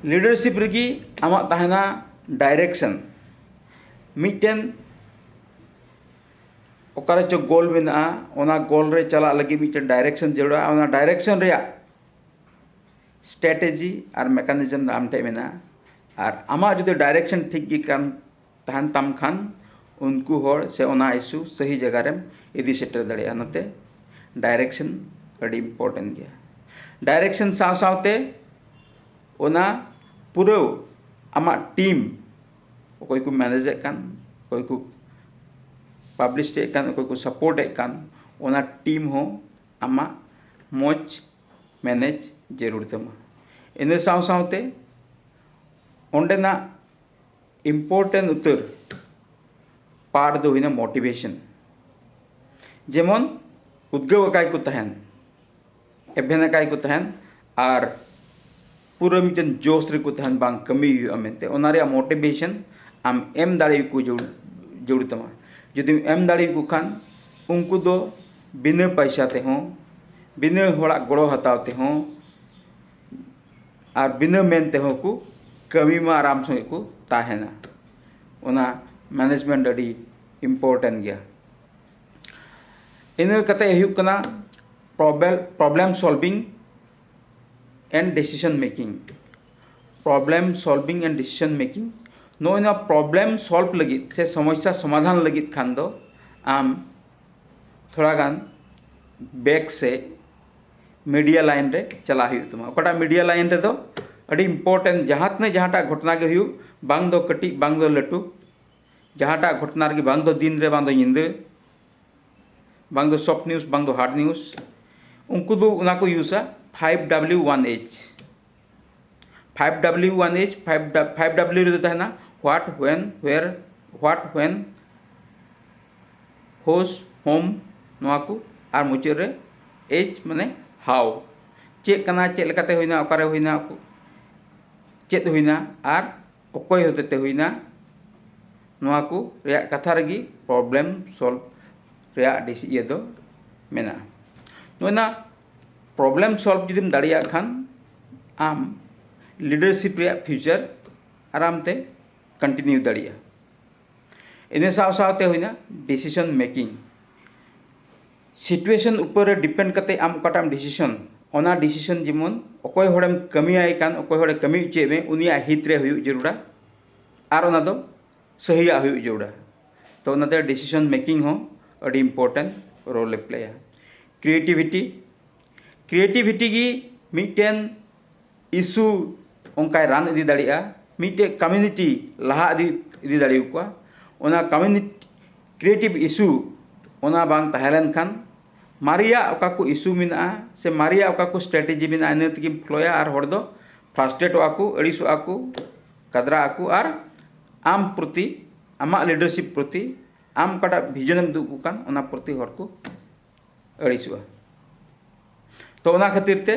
ᱞᱤᱰᱟᱨᱥᱤᱯ ᱨᱮᱜᱮ ᱟᱢᱟᱜ ᱛᱟᱦᱮᱱᱟ ᱰᱟᱭᱨᱮᱠᱥᱚᱱ᱾ ᱢᱤᱫᱴᱮᱱ ᱚᱠᱟᱨᱮ ᱪᱚ ᱜᱳᱞ ᱢᱮᱱᱟᱜᱼᱟ, ᱚᱱᱟ ᱜᱳᱞ ᱨᱮ ᱪᱟᱞᱟᱜ ᱞᱟᱹᱜᱤᱫ ᱢᱤᱫᱴᱮᱱ ᱰᱟᱭᱨᱮᱠᱥᱚᱱ ᱡᱟᱹᱨᱩᱲᱟ᱾ ᱚᱱᱟ ᱰᱟᱭᱨᱮᱠᱥᱚᱱ ᱨᱮᱭᱟᱜ ᱥᱴᱨᱮᱴᱮᱡᱤ ᱟᱨ ᱢᱮᱠᱟᱱᱤᱡᱚᱢ ᱫᱚ ᱟᱢ ᱴᱷᱮᱱ ᱢᱮᱱᱟᱜᱼᱟ᱾ ᱟᱨ ᱟᱢᱟᱜ ᱡᱩᱫᱤ ᱰᱟᱭᱨᱮᱠᱥᱚᱱ ᱴᱷᱤᱠ ᱜᱮ ᱠᱟᱱ ᱛᱟᱦᱮᱱ ᱛᱟᱢ ᱠᱷᱟᱱ, ᱩᱱᱠᱩ ᱦᱚᱲ ᱥᱮ ᱚᱱᱟ ᱤᱥᱩ ᱥᱟᱹᱦᱤ ᱡᱟᱭᱜᱟ ᱨᱮᱢ ᱤᱫᱤ ᱥᱮᱴᱮᱨ ᱫᱟᱲᱮᱭᱟᱜᱼᱟ᱾ ᱚᱱᱟᱛᱮ ᱰᱟᱭᱨᱮᱠᱥᱚᱱ ᱟᱹᱰᱤ ᱤᱢᱯᱚᱨᱴᱮᱱᱴ ᱜᱮᱭᱟ᱾ ᱰᱟᱭᱨᱮᱠᱥᱚᱱ ᱥᱟᱶ ᱥᱟᱶᱛᱮ ᱚᱱᱟ ᱯᱩᱨᱟᱹ ᱟᱢᱟᱜ ᱴᱤᱢ, ᱚᱠᱚᱭ ᱠᱚ ᱢᱮᱱᱮᱡᱮᱫ ᱠᱟᱱ, ᱚᱠᱚᱭ ᱠᱚ ᱯᱟᱵᱽᱞᱤᱥᱮᱫ ᱠᱟᱱ, ᱚᱠᱚᱭ ᱠᱚ ᱥᱟᱯᱳᱨᱴᱮᱫ ᱠᱟᱱ, ᱚᱱᱟ ᱴᱤᱢ ᱦᱚᱸ ᱟᱢᱟᱜ ᱢᱚᱡᱽ ᱢᱮᱱᱮᱡᱽ ᱡᱟᱹᱨᱩᱲ ᱛᱟᱢᱟ᱾ ᱤᱱᱟᱹ ᱥᱟᱶ ᱥᱟᱶᱛᱮ ᱚᱸᱰᱮᱱᱟᱜ ᱤᱢᱯᱚᱨᱴᱮᱱᱴ ᱩᱛᱟᱹᱨ ᱯᱟᱨᱴ ᱫᱚ ᱦᱩᱭᱱᱟ ᱢᱳᱴᱤᱵᱷᱮᱥᱚᱱ᱾ ᱡᱮᱢᱚᱱ ᱩᱫᱽᱜᱟᱹᱣ ᱟᱠᱟᱭ ᱠᱚ ᱛᱟᱦᱮᱱ, ᱮᱵᱷᱮᱱ ᱟᱠᱟᱭ ᱠᱚ ᱛᱟᱦᱮᱱ, ᱟᱨ ᱯᱩᱨᱟᱹ ᱢᱤᱫᱴᱮᱱ ᱡᱳᱥ ᱨᱮᱠᱚ ᱛᱟᱦᱮᱱ, ᱵᱟᱝ ᱠᱟᱹᱢᱤ ᱦᱩᱭᱩᱜᱼᱟ ᱢᱮᱱᱛᱮ, ᱚᱱᱟ ᱨᱮᱭᱟᱜ ᱢᱳᱴᱤᱵᱷᱮᱥᱚᱱ ᱟᱢ ᱮᱢ ᱫᱟᱲᱮᱭᱟᱠᱚ ᱡᱟᱹᱨᱩᱲ, ᱡᱟᱹᱨᱩᱲ ᱛᱟᱢᱟ᱾ ᱡᱩᱫᱤᱢ ᱮᱢ ᱫᱟᱲᱮᱭᱟᱠᱚ ᱠᱷᱟᱱ, ᱩᱱᱠᱩ ᱫᱚ ᱵᱤᱱᱟᱹ ᱯᱟᱭᱥᱟ ᱛᱮᱦᱚᱸ, ᱵᱤᱱᱟᱹ ᱦᱚᱲᱟᱜ ᱜᱚᱲᱚ ᱦᱟᱛᱟᱣ ᱛᱮᱦᱚᱸ, ᱟᱨ ᱵᱤᱱᱟᱹ ᱢᱮᱱ ᱛᱮᱦᱚᱸ ᱠᱚ ᱠᱟᱹᱢᱤ ᱢᱟ ᱟᱨᱟᱢ ᱥᱚᱸᱜᱮ ᱠᱚ ᱛᱟᱦᱮᱱᱟ᱾ ᱚᱱᱟ ᱢᱮᱱᱮᱡᱽᱢᱮᱱᱴ ᱟᱹᱰᱤ ᱤᱢᱯᱚᱨᱴᱮᱱᱴ ᱜᱮᱭᱟ᱾ ᱤᱱᱟᱹ ᱠᱟᱛᱮ ᱦᱩᱭᱩᱜ ᱠᱟᱱᱟ problem, problem solving and decision making᱾ Problem solving and decision making, ᱱᱚᱜᱼᱚᱭ ᱱᱚᱣᱟ ᱯᱨᱚᱵᱞᱮᱢ ᱥᱚᱞᱵᱷ ᱞᱟᱹᱜᱤᱫ ᱥᱮ ᱥᱚᱢᱚᱥᱥᱟ ᱥᱚᱢᱟᱫᱷᱟᱱ ᱞᱟᱹᱜᱤᱫ ᱠᱷᱟᱱ ᱫᱚ ᱟᱢ ᱛᱷᱚᱲᱟ ᱜᱟᱱ ᱵᱮᱠ ᱥᱮ ᱢᱤᱰᱤᱭᱟ ᱞᱟᱭᱤᱱ ᱨᱮ ᱪᱟᱞᱟᱜ ᱦᱩᱭᱩᱜ ᱛᱟᱢᱟ᱾ ᱚᱠᱟᱴᱟᱜ ᱢᱤᱰᱤᱭᱟ ᱞᱟᱭᱤᱱ ᱨᱮᱫᱚ ᱟᱹᱰᱤ ᱤᱢᱯᱚᱨᱴᱮᱱᱴ, ᱡᱟᱦᱟᱸ ᱛᱤᱱᱟᱹᱜ ᱡᱟᱦᱟᱸᱴᱟᱜ ᱜᱷᱚᱴᱚᱱᱟ ᱜᱮ ᱦᱩᱭᱩᱜ, ᱵᱟᱝ ᱫᱚ ᱠᱟᱹᱴᱤᱡ ᱵᱟᱝ ᱫᱚ ᱞᱟᱹᱴᱩ, ᱡᱟᱦᱟᱸᱴᱟᱜ ᱜᱷᱚᱴᱚᱱᱟ ᱨᱮᱜᱮ ᱵᱟᱝ ᱫᱚ ᱫᱤᱱ ᱨᱮ ᱵᱟᱝ ᱫᱚ ᱧᱤᱫᱟᱹ, ᱵᱟᱝ ᱫᱚ ᱥᱚᱯᱷᱴ ᱱᱤᱭᱩᱡᱽ ᱵᱟᱝ ᱫᱚ ᱦᱟᱨᱰ ᱱᱤᱭᱩᱡᱽ, ᱩᱱᱠᱩ ᱫᱚ ᱚᱱᱟ ᱠᱚ ᱤᱭᱩᱡᱟ five W one H᱾ Five W one H, five W, five W ᱨᱮᱫᱚ ᱛᱟᱦᱮᱱᱟ what, when, where, what, when, whose, whom, ᱱᱚᱣᱟ ᱠᱚ, ᱟᱨ ᱢᱩᱪᱟᱹᱫ ᱨᱮ H ᱢᱟᱱᱮ how, ᱪᱮᱫ ᱠᱟᱱᱟ, ᱪᱮᱫ ᱞᱮᱠᱟᱛᱮ ᱦᱩᱭᱱᱟ, ᱚᱠᱟᱨᱮ ᱦᱩᱭᱱᱟ, ᱪᱮᱫ ᱦᱩᱭᱱᱟ, ᱟᱨ ᱚᱠᱚᱭ ᱦᱚᱛᱮᱛᱮ ᱦᱩᱭᱱᱟ, ᱱᱚᱣᱟ ᱠᱚ ᱨᱮᱭᱟᱜ ᱠᱟᱛᱷᱟ ᱨᱮᱜᱮ ᱯᱨᱚᱵᱞᱮᱢ ᱥᱚᱞᱵᱷ ᱨᱮᱭᱟᱜ ᱰᱤᱥᱤ ᱤᱭᱟᱹ ᱫᱚ ᱢᱮᱱᱟᱜᱼᱟ᱾ ᱱᱚᱜᱼᱚᱭ ᱱᱟ ᱯᱨᱚᱵᱞᱮᱢ ᱥᱚᱞᱵᱷ ᱡᱩᱫᱤᱢ ᱫᱟᱲᱮᱭᱟᱜ ᱠᱷᱟᱱ, ᱟᱢ ᱞᱤᱰᱟᱨᱥᱤᱯ ᱨᱮᱭᱟᱜ ᱯᱷᱤᱭᱩᱪᱟᱨ ᱟᱨᱟᱢ ᱛᱮ ᱠᱚᱱᱴᱤᱱᱤᱭᱩ ᱫᱟᱲᱮᱭᱟᱜᱼᱟ᱾ ᱤᱱᱟᱹ ᱥᱟᱶ ᱥᱟᱶᱛᱮ ᱦᱩᱭᱱᱟ ᱰᱤᱥᱤᱥᱚᱱ ᱢᱮᱠᱤᱝ᱾ ᱥᱤᱪᱩᱭᱮᱥᱚᱱ ᱩᱯᱚᱨ ᱨᱮ ᱰᱤᱯᱮᱱᱰ ᱠᱟᱛᱮ ᱟᱢ ᱚᱠᱟᱴᱟᱜ ᱮᱢ ᱰᱤᱥᱤᱥᱚᱱ, ᱚᱱᱟ ᱰᱤᱥᱤᱥᱚᱱ ᱡᱮᱢᱚᱱ ᱚᱠᱚᱭ ᱦᱚᱲᱮᱢ ᱠᱟᱹᱢᱤᱭᱟᱭ ᱠᱟᱱ, ᱚᱠᱚᱭ ᱦᱚᱲᱮ ᱠᱟᱹᱢᱤ ᱦᱚᱪᱚᱭᱮᱫ ᱢᱮ, ᱩᱱᱤᱭᱟᱜ ᱦᱤᱛ ᱨᱮ ᱦᱩᱭᱩᱜ ᱡᱟᱹᱨᱩᱲᱟ ᱟᱨ ᱚᱱᱟ ᱫᱚ ᱥᱟᱹᱦᱤᱭᱟᱜ ᱦᱩᱭᱩᱜ ᱡᱟᱹᱨᱩᱲᱟ᱾ ᱛᱚ ᱚᱱᱟᱛᱮ ᱰᱤᱥᱤᱥᱚᱱ ᱢᱮᱠᱤᱝ ᱦᱚᱸ ᱟᱹᱰᱤ ᱤᱢᱯᱚᱨᱴᱮᱱᱴ ᱨᱳᱞ ᱮ ᱯᱞᱮᱭᱟ᱾ ᱠᱨᱤᱭᱮᱴᱤᱵᱷᱤᱴᱤ, ᱠᱨᱤᱭᱮᱴᱤᱵᱷᱤᱴᱤ ᱜᱮ ᱢᱤᱫᱴᱮᱱ ᱤᱥᱩ ᱚᱱᱠᱟᱭ ᱨᱟᱱ ᱤᱫᱤ ᱫᱟᱲᱮᱭᱟᱜᱼᱟ, ᱢᱤᱫᱴᱮᱱ ᱠᱚᱢᱤᱭᱩᱱᱤᱴᱤ ᱞᱟᱦᱟ ᱤᱫᱤ ᱤᱫᱤ ᱫᱟᱲᱮᱭᱟᱠᱚᱣᱟ᱾ ᱚᱱᱟ ᱠᱚᱢᱤᱭᱩᱱᱤᱴᱤ, ᱠᱨᱤᱭᱮᱴᱤᱵᱷ ᱤᱥᱩ ᱚᱱᱟ ᱵᱟᱝ ᱛᱟᱦᱮᱸ ᱞᱮᱱᱠᱷᱟᱱ, ᱢᱟᱨᱮᱭᱟᱜ ᱚᱠᱟ ᱠᱚ ᱤᱥᱩ ᱢᱮᱱᱟᱜᱼᱟ ᱥᱮ ᱢᱟᱨᱮᱭᱟᱜ ᱚᱠᱟ ᱠᱚ ᱥᱴᱨᱮᱴᱮᱡᱤ ᱢᱮᱱᱟᱜᱼᱟ, ᱤᱱᱟᱹ ᱛᱮᱜᱮᱢ ᱯᱷᱞᱳᱭᱟ ᱟᱨ ᱦᱚᱲ ᱫᱚ ᱯᱷᱨᱟᱥᱴᱨᱮᱴᱚᱜᱼᱟ ᱠᱚ, ᱟᱹᱲᱤᱥᱚᱜᱼᱟ ᱠᱚ, ᱠᱟᱫᱽᱨᱟᱜ ᱟᱠᱚ ᱟᱨ ᱟᱢ ᱯᱨᱚᱛᱤ, ᱟᱢᱟᱜ ᱞᱤᱰᱟᱨᱥᱤᱯ ᱯᱨᱚᱛᱤ, ᱟᱢ ᱚᱠᱟᱴᱟᱜ ᱵᱷᱤᱡᱚᱱᱮᱢ ᱩᱫᱩᱜ ᱟᱠᱚ ᱠᱟᱱ, ᱚᱱᱟ ᱯᱨᱚᱛᱤ ᱦᱚᱲ ᱠᱚ ᱟᱹᱲᱤᱥᱚᱜᱼᱟ᱾ ᱛᱚ ᱚᱱᱟ ᱠᱷᱟᱹᱛᱤᱨ ᱛᱮ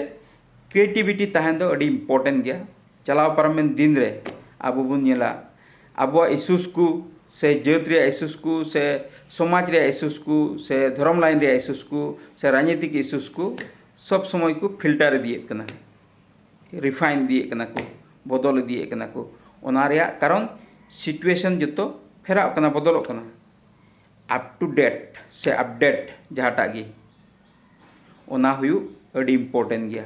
ᱠᱨᱤᱭᱮᱴᱤᱵᱷᱤᱴᱤ ᱛᱟᱦᱮᱱ ᱫᱚ ᱟᱹᱰᱤ ᱤᱢᱯᱚᱨᱴᱮᱱᱴ ᱜᱮᱭᱟ᱾ ᱪᱟᱞᱟᱣ ᱯᱟᱨᱚᱢᱮᱱ ᱫᱤᱱ ᱨᱮ ᱟᱵᱚ ᱵᱚᱱ ᱧᱮᱞᱟ, ᱟᱵᱚᱣᱟᱜ ᱤᱥᱩᱥ ᱠᱚ ᱥᱮ ᱡᱟᱹᱛ ᱨᱮᱭᱟᱜ ᱤᱥᱩᱥ ᱠᱚ ᱥᱮ ᱥᱚᱢᱟᱡᱽ ᱨᱮᱭᱟᱜ ᱤᱥᱩᱥ ᱠᱚ ᱥᱮ ᱫᱷᱚᱨᱚᱢ ᱞᱟᱭᱤᱱ ᱨᱮᱭᱟᱜ ᱤᱥᱩᱥ ᱠᱚ ᱥᱮ ᱨᱟᱡᱽᱱᱤᱛᱤᱠ ᱤᱥᱩᱥ ᱠᱚ ᱥᱚᱵ ᱥᱚᱢᱚᱭ ᱠᱚ ᱯᱷᱤᱞᱴᱟᱨ ᱤᱫᱤᱭᱮᱫ ᱠᱟᱱᱟ, ᱨᱤᱯᱷᱟᱭᱤᱱ ᱤᱫᱤᱭᱮᱫ ᱠᱟᱱᱟ ᱠᱚ, ᱵᱚᱫᱚᱞ ᱤᱫᱤᱭᱮᱫ ᱠᱟᱱᱟ ᱠᱚ᱾ ᱚᱱᱟ ᱨᱮᱭᱟᱜ ᱠᱟᱨᱚᱱ ᱥᱤᱪᱩᱭᱮᱥᱚᱱ ᱡᱚᱛᱚ ᱯᱷᱮᱨᱟᱜ ᱠᱟᱱᱟ, ᱵᱚᱫᱚᱞᱚᱜ ᱠᱟᱱᱟ᱾ ᱟᱯ ᱴᱩ ᱰᱮᱴ ᱥᱮ ᱟᱯᱰᱮᱴ ᱡᱟᱦᱟᱸᱴᱟᱜ ᱜᱮ, ᱚᱱᱟ ᱦᱩᱭᱩᱜ ᱟᱹᱰᱤ ᱤᱢᱯᱚᱨᱴᱮᱱᱴ ᱜᱮᱭᱟ᱾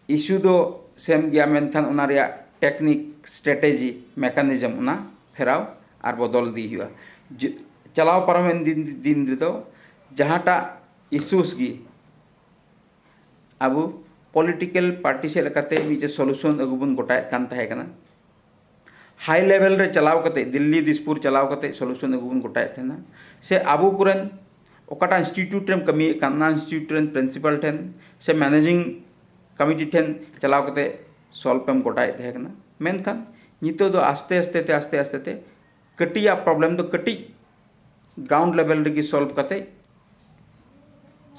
ᱤᱥᱩ ᱫᱚ ᱥᱮᱢ ᱜᱮᱭᱟ, ᱢᱮᱱᱠᱷᱟᱱ ᱚᱱᱟ ᱨᱮᱭᱟᱜ ᱴᱮᱠᱱᱤᱠ, ᱥᱴᱨᱮᱴᱮᱡᱤ, ᱢᱮᱠᱟᱱᱤᱡᱚᱢ, ᱚᱱᱟ ᱯᱷᱮᱨᱟᱣ ᱟᱨ ᱵᱚᱫᱚᱞ ᱤᱫᱤ ᱦᱩᱭᱩᱜᱼᱟ᱾ ᱡᱮ-, ᱪᱟᱞᱟᱣ ᱯᱟᱨᱚᱢᱮᱱ ᱫᱤᱱ, ᱫᱤᱱ ᱨᱮᱫᱚ ᱡᱟᱦᱟᱸᱴᱟᱜ ᱤᱥᱩᱥ ᱜᱮ ᱟᱵᱚ ᱯᱚᱞᱤᱴᱤᱠᱮᱞ ᱯᱟᱨᱴᱤ ᱥᱮᱫ ᱞᱮᱠᱟᱛᱮ ᱢᱤᱫᱴᱮᱡ ᱥᱚᱞᱩᱥᱚᱱ ᱟᱹᱜᱩ ᱵᱚᱱ ᱜᱚᱴᱟᱭᱮᱫ ᱠᱟᱱ ᱛᱟᱦᱮᱸ ᱠᱟᱱᱟ᱾ ᱦᱟᱭ ᱞᱮᱵᱮᱞ ᱨᱮ ᱪᱟᱞᱟᱣ ᱠᱟᱛᱮ, ᱫᱤᱞᱞᱤ ᱫᱤᱥᱯᱩᱨ ᱪᱟᱞᱟᱣ ᱠᱟᱛᱮ ᱥᱚᱞᱩᱥᱚᱱ ᱟᱹᱜᱩ ᱵᱚᱱ ᱜᱚᱴᱟᱭᱮᱫ ᱛᱟᱦᱮᱱᱟ, ᱥᱮ ᱟᱵᱚ ᱠᱚᱨᱮᱱ ᱚᱠᱟᱴᱟᱜ ᱤᱱᱥᱴᱤᱴᱭᱩᱴ ᱨᱮᱢ ᱠᱟᱹᱢᱤᱭᱮᱫ ᱠᱟᱱ, ᱚᱱᱟ ᱤᱱᱥᱴᱤᱴᱭᱩᱴ ᱨᱮᱱ ᱯᱨᱤᱱᱥᱤᱯᱟᱞ ᱴᱷᱮᱱ ᱥᱮ ᱢᱮᱱᱮᱡᱤᱝ ᱠᱚᱢᱤᱴᱤ ᱴᱷᱮᱱ ᱪᱟᱞᱟᱣ ᱠᱟᱛᱮ ᱥᱚᱞᱵᱷ ᱮᱢ ᱜᱚᱴᱟᱭᱮᱫ ᱛᱟᱦᱮᱸ ᱠᱟᱱᱟ᱾ ᱢᱮᱱᱠᱷᱟᱱ ᱱᱤᱛᱚᱜ ᱫᱚ ᱟᱥᱛᱮ ᱟᱥᱛᱮ ᱛᱮ, ᱟᱥᱛᱮ ᱟᱥᱛᱮ ᱛᱮ ᱠᱟᱹᱴᱤᱡ ᱟᱜ ᱯᱨᱚᱵᱞᱮᱢ ᱫᱚ ᱠᱟᱹᱴᱤᱡ ᱜᱨᱟᱣᱩᱱᱰ ᱞᱮᱵᱮᱞ ᱨᱮᱜᱮ ᱥᱚᱞᱵᱷ ᱠᱟᱛᱮ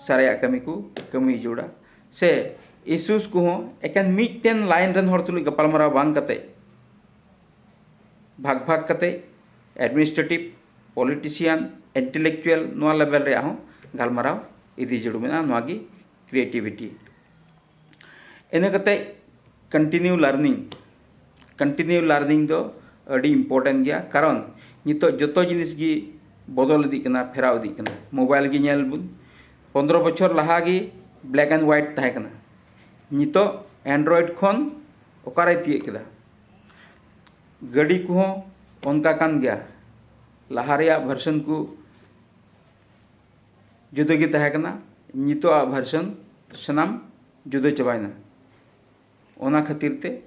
ᱥᱟᱨᱮᱭᱟᱜ ᱠᱟᱹᱢᱤ ᱠᱚ ᱠᱟᱹᱢᱤ ᱡᱟᱹᱨᱩᱲᱟ᱾ ᱥᱮ ᱤᱥᱩᱥ ᱠᱚᱦᱚᱸ ᱮᱠᱮᱱ ᱢᱤᱫᱴᱮᱱ ᱞᱟᱭᱤᱱ ᱨᱮᱱ ᱦᱚᱲ ᱛᱩᱞᱩᱡ ᱜᱟᱯᱟᱞᱢᱟᱨᱟᱣ ᱵᱟᱝ ᱠᱟᱛᱮ, ᱵᱷᱟᱜᱽ ᱵᱷᱟᱜᱽ ᱠᱟᱛᱮ, ᱮᱰᱢᱤᱱᱤᱥᱴᱨᱮᱴᱤᱵᱷ, ᱯᱚᱞᱤᱴᱤᱥᱤᱭᱟᱱ, ᱤᱱᱴᱮᱞᱮᱠᱪᱩᱭᱟᱞ, ᱱᱚᱣᱟ ᱞᱮᱵᱮᱞ ᱨᱮᱭᱟᱜ ᱦᱚᱸ ᱜᱟᱞᱢᱟᱨᱟᱣ ᱤᱫᱤ ᱡᱟᱹᱨᱩᱲ ᱢᱮᱱᱟᱜᱼᱟ᱾ ᱱᱚᱣᱟ ᱜᱮ creativity. ᱤᱱᱟᱹ ᱠᱟᱛᱮ continue learning continue learning ᱫᱚ ᱟᱹᱰᱤ important ᱜᱮᱭᱟ, ᱠᱟᱨᱚᱱ ᱱᱤᱛᱚᱜ ᱡᱚᱛᱚ ᱡᱤᱱᱤᱥ ᱜᱮ ᱵᱚᱫᱚᱞ ᱤᱫᱤᱜ ᱠᱟᱱᱟ, ᱯᱷᱮᱨᱟᱣ ᱤᱫᱤᱜ ᱠᱟᱱᱟ᱾ ᱢᱳᱵᱟᱭᱤᱞ ᱜᱮ ᱧᱮᱞ ᱵᱚᱱ, ᱯᱚᱱᱫᱽᱨᱚ ᱵᱚᱪᱷᱚᱨ ᱞᱟᱦᱟ ᱜᱮ black and white ᱛᱟᱦᱮᱸ ᱠᱟᱱᱟ, ᱱᱤᱛᱚᱜ Android ᱠᱷᱚᱱ ᱚᱠᱟᱨᱮᱭ ᱛᱤᱭᱟᱹᱜ ᱠᱮᱫᱟ᱾ ᱜᱟᱹᱰᱤ ᱠᱚᱦᱚᱸ ᱚᱱᱠᱟ ᱠᱟᱱ ᱜᱮᱭᱟ, ᱞᱟᱦᱟ ᱨᱮᱭᱟᱜ version ᱠᱚ ᱡᱩᱫᱟᱹ ᱜᱮ ᱛᱟᱦᱮᱸ ᱠᱟᱱᱟ, ᱱᱤᱛᱚᱜ ᱟᱜ version ᱥᱟᱱᱟᱢ ᱡᱩᱫᱟᱹ ᱪᱟᱵᱟᱭᱮᱱᱟ᱾ ᱚᱱᱟ ᱠᱷᱟᱹᱛᱤᱨ ᱛᱮ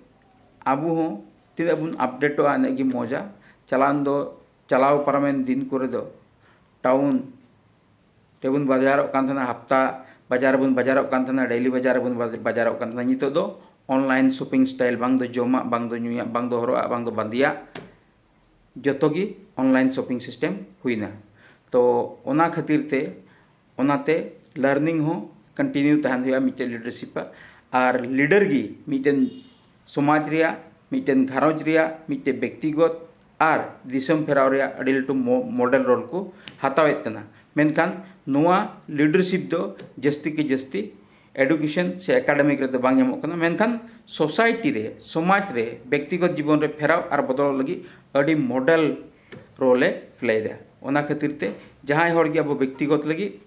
ᱟᱵᱚ ᱦᱚᱸ ᱛᱤᱱᱟᱹᱜ ᱵᱚᱱ updateᱚᱜᱼᱟ, ᱤᱱᱟᱹᱜ ᱜᱮ ᱢᱚᱡᱟ᱾ ᱪᱟᱞᱟᱣ ᱫᱚ, ᱪᱟᱞᱟᱣ ᱯᱟᱨᱚᱢᱮᱱ ᱫᱤᱱ ᱠᱚᱨᱮ ᱫᱚ town ᱨᱮᱵᱚᱱ ᱵᱟᱡᱟᱨᱚᱜ ᱠᱟᱱ ᱛᱟᱦᱮᱱᱟ, ᱦᱟᱯᱛᱟ ᱵᱟᱡᱟᱨ ᱨᱮᱵᱚᱱ ᱵᱟᱡᱟᱨᱚᱜ ᱠᱟᱱ ᱛᱟᱦᱮᱱᱟ, daily ᱵᱟᱡᱟᱨ ᱨᱮᱵᱚᱱ ᱵᱟᱡ-, ᱵᱟᱡᱟᱨᱚᱜ ᱠᱟᱱ ᱛᱟᱦᱮᱱᱟ᱾ ᱱᱤᱛᱚᱜ ᱫᱚ online shopping style, ᱵᱟᱝ ᱫᱚ ᱡᱚᱢᱟᱜ, ᱵᱟᱝ ᱫᱚ ᱧᱩᱭᱟᱜ, ᱵᱟᱝ ᱫᱚ ᱦᱚᱨᱚᱜᱟᱜ, ᱵᱟᱝ ᱫᱚ ᱵᱟᱸᱫᱮᱭᱟᱜ, ᱡᱚᱛᱚ ᱜᱮ online shopping system ᱦᱩᱭᱱᱟ᱾ ᱛᱚ ᱚᱱᱟ ᱠᱷᱟᱹᱛᱤᱨ ᱛᱮ, ᱚᱱᱟᱛᱮ learning ᱦᱚᱸ continue ᱛᱟᱦᱮᱱ ᱦᱩᱭᱩᱜᱼᱟ ᱢᱤᱫᱴᱮᱱ leadership ᱟᱜ᱾ ᱟᱨ leader ᱜᱮ ᱢᱤᱫᱴᱮᱱ ᱥᱚᱢᱟᱡᱽ ᱨᱮᱭᱟᱜ, ᱢᱤᱫᱴᱮᱱ ᱜᱷᱟᱨᱚᱸᱡᱽ ᱨᱮᱭᱟᱜ, ᱢᱤᱫᱴᱮᱱ ᱵᱮᱠᱛᱤᱜᱚᱛ ᱟᱨ ᱫᱤᱥᱚᱢ ᱯᱷᱮᱨᱟᱣ ᱨᱮᱭᱟᱜ ᱟᱹᱰᱤ ᱞᱟᱹᱴᱩ ᱢᱚ-, model role ᱠᱚ ᱦᱟᱛᱟᱣᱮᱫ ᱠᱟᱱᱟ᱾ ᱢᱮᱱᱠᱷᱟᱱ ᱱᱚᱣᱟ leadership ᱫᱚ ᱡᱟᱹᱥᱛᱤ ᱠᱮ ᱡᱟᱹᱥᱛᱤ education ᱥᱮ academic ᱨᱮᱫᱚ ᱵᱟᱝ ᱧᱟᱢᱚᱜ ᱠᱟᱱᱟ, ᱢᱮᱱᱠᱷᱟᱱ society ᱨᱮ, ᱥᱚᱢᱟᱡᱽ ᱨᱮ, ᱵᱮᱠᱛᱤᱜᱚᱛ ᱡᱤᱵᱚᱱ ᱨᱮ ᱯᱷᱮᱨᱟᱣ ᱟᱨ ᱵᱚᱫᱚᱞᱚᱜ ᱞᱟᱹᱜᱤᱫ ᱟᱹᱰᱤ model role ᱮ play ᱮᱫᱟ᱾ ᱚᱱᱟ ᱠᱷᱟᱹᱛᱤᱨ ᱛᱮ ᱡᱟᱦᱟᱸᱭ ᱦᱚᱲ ᱜᱮ ᱟᱵᱚ ᱵᱮᱠᱛᱤᱜᱚᱛ ᱞᱟᱹᱜᱤᱫ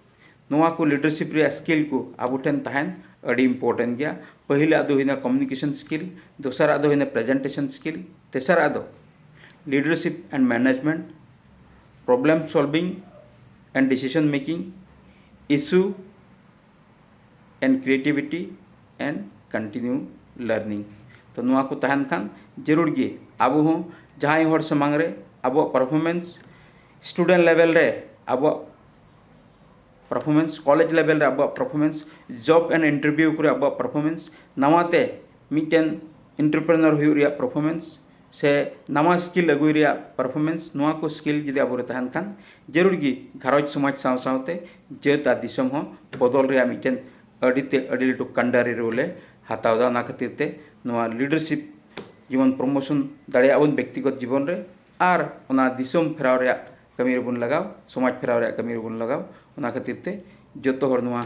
ᱱᱚᱣᱟ ᱠᱚ leadership ᱨᱮᱭᱟᱜ skill ᱠᱚ ᱟᱵᱚ ᱴᱷᱮᱱ ᱛᱟᱦᱮᱱ ᱟᱹᱰᱤ important ᱜᱮᱭᱟ᱾ ᱯᱟᱹᱦᱤᱞᱟᱜ ᱫᱚ ᱦᱩᱭᱱᱟ communication skill, ᱫᱚᱥᱟᱨᱟᱜ ᱫᱚ ᱦᱩᱭᱱᱟ presentation skill, ᱛᱮᱥᱟᱨᱟᱜ ᱫᱚ leadership and management, problem solving and decision making, issue and creativity and continue learning. ᱛᱚ ᱱᱚᱣᱟ ᱠᱚ ᱛᱟᱦᱮᱱ ᱠᱷᱟᱱ ᱡᱟᱹᱨᱩᱲ ᱜᱮ ᱟᱵᱚ ᱦᱚᱸ ᱡᱟᱦᱟᱸᱭ ᱦᱚᱲ ᱥᱟᱢᱟᱝ ᱨᱮ ᱟᱵᱚᱣᱟᱜ performance, student level ᱨᱮ ᱟᱵᱚᱣᱟᱜ performance, college level ᱨᱮ ᱟᱵᱚᱣᱟᱜ performance, job and interview ᱠᱚᱨᱮ ᱟᱵᱚᱣᱟᱜ performance, ᱱᱟᱣᱟ ᱛᱮ ᱢᱤᱫᱴᱮᱱ entrepreneur ᱦᱩᱭᱩᱜ ᱨᱮᱭᱟᱜ performance, ᱥᱮ ᱱᱟᱣᱟ skill ᱟᱹᱜᱩᱭ ᱨᱮᱭᱟᱜ performance, ᱱᱚᱣᱟ ᱠᱚ skill ᱡᱩᱫᱤ ᱟᱵᱚᱨᱮ ᱛᱟᱦᱮᱱ ᱠᱷᱟᱱ, ᱡᱟᱹᱨᱩᱲ ᱜᱮ ᱜᱷᱟᱨᱚᱸᱡᱽ ᱥᱚᱢᱟᱡᱽ ᱥᱟᱶ ᱥᱟᱶᱛᱮ ᱡᱟᱹᱛ ᱟᱨ ᱫᱤᱥᱚᱢ ᱦᱚᱸ ᱵᱚᱫᱚᱞ ᱨᱮᱭᱟᱜ ᱢᱤᱫᱴᱮᱱ ᱟᱹᱰᱤ ᱛᱮ ᱟᱹᱰᱤ ᱞᱟᱹᱴᱩ ᱠᱟᱱᱰᱟᱨᱤ role ᱮ ᱦᱟᱛᱟᱣ ᱮᱫᱟ᱾ ᱚᱱᱟ ᱠᱷᱟᱹᱛᱤᱨ ᱛᱮ ᱱᱚᱣᱟ leadership ᱡᱮᱢᱚᱱ promotion ᱫᱟᱲᱮᱭᱟᱜ ᱵᱚᱱ ᱵᱮᱠᱛᱤᱜᱚᱛ ᱡᱤᱵᱚᱱ ᱨᱮ, ᱟᱨ ᱚᱱᱟ ᱫᱤᱥᱚᱢ ᱯᱷᱮᱨᱟᱣ ᱨᱮᱭᱟᱜ ᱠᱟᱹᱢᱤ ᱨᱮᱵᱚᱱ ᱞᱟᱜᱟᱣ, ᱥᱚᱢᱟᱡᱽ ᱯᱷᱮᱨᱟᱣ ᱨᱮᱭᱟᱜ ᱠᱟᱹᱢᱤ ᱨᱮᱵᱚᱱ ᱞᱟᱜᱟᱣ᱾ ᱚᱱᱟ ᱠᱷᱟᱹᱛᱤᱨ ᱛᱮ ᱡᱚᱛᱚ ᱦᱚᱲ ᱱᱚᱣᱟ